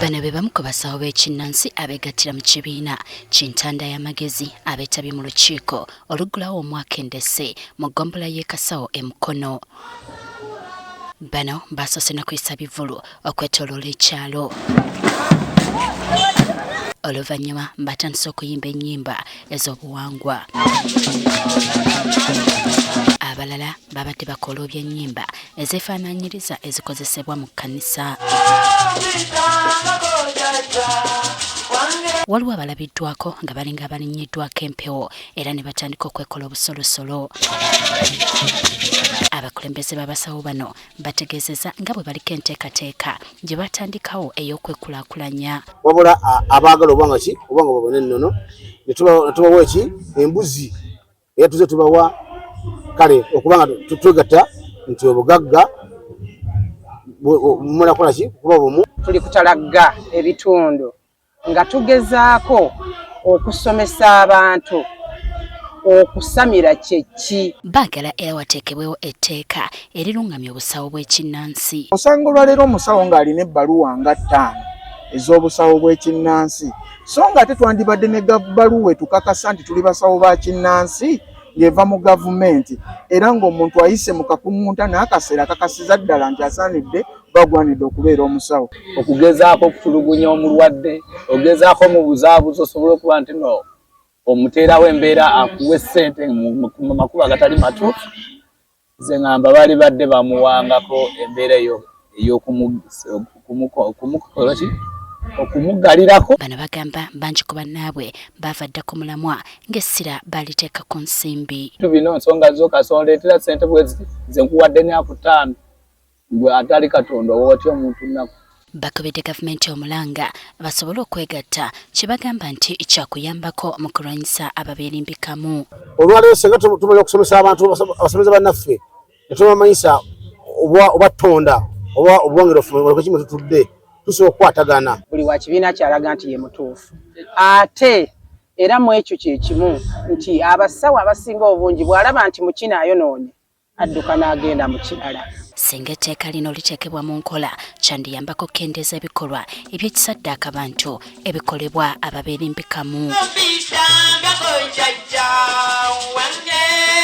Bano be bamu ku basawo b'ekinnansi abeegattira mu kibiina Kintanda y'Amagezi abeetabye mu lukiiko oluggulawo omwaka endese mu ggombolola y'e Kasawo e Mukono. Bano basoose na kuyisa bivvulu okwetooloola ekyalo. Oluvannyuma batandise okuyimba ennyimba ez'obuwangwa. Abalala babadde bakooloobya ennyimba ezeefaanaanyiriza ezikozesebwa mu kkanisa. Waliwo abalabiddwako nga balinga abalinnyiddwako empewo era ne batandika okwekola obusolosolo. Abakulembeze b'abasawo bano bategeezezza nga bwe baliko enteekateeka gye batandikawo ey'okwekulaakulanya. Wabula abaagala obanga ki obanga babone ennono ne tubawa eki embuzi era tuze tubawa kale okuba nga twegatta nti obugagga munakola ki kuba bumu. Tuli kutalagga ebitundu nga tugezaako okusomesa abantu okusamira kye ki. Baagala era wateekebwewo etteeka erirungamya obusawo bw'ekinnansi. Osanga olwaleero omusawo ng'alina ebbaluwa nga ttaano ez'obusawo bw'ekinnansi so nga ate twandibadde ne bbaluwa etukakasa nti tuli basawo ba kinnansi ng'eva mu gavumenti era ng'omuntu ayise mu kakuŋŋunta n'akaseera akakasiza ddala nti asaanidde bagwanidde okubeera omusawo. Okugezaako okutulugunya omulwadde, ogezaako omubuzaabuza osobole okuba nti no omuteerawo embeera akuwe ssente mu makubo agatali matuufu. Nze ngamba baali badde bamuwangako embeera eyo ey'okumukola ki okumuggalirako. Bano bagamba bangi ku bannaabwe baava dda ku mulamwa ng'essira baaliteeka ku nsimbi. Bino nsonga zo kasondeetera ssente bwezi nze nkuwadde nyaku ttaano gwe atali Katonda owa otya omuntu nnaku. Bakubidde gavumenti omulanga basobole okwegatta kye bagamba nti kyakuyambako mu kulwanyisa ababeerimbikamu. Olwaleero singa tumala okusomesa abantu abasomesa bannaffe ne tubamanyisa oba tonda oba obuwangirofu kimu tutudde tusobola okukwatagana. Buli wa kibiina kyalaga nti ye mutuufu ate era mu ekyo kye kimu nti abasawo abasinga obungi bw'alaba nti mu kino ayonoonye adduka n'agenda mu kirala. Singa etteeka lino liteekebwa mu nkola kyandiyambako okukendeeza ebikolwa eby'ekisaddaaka bantu ebikolebwa ababeerimbikamu.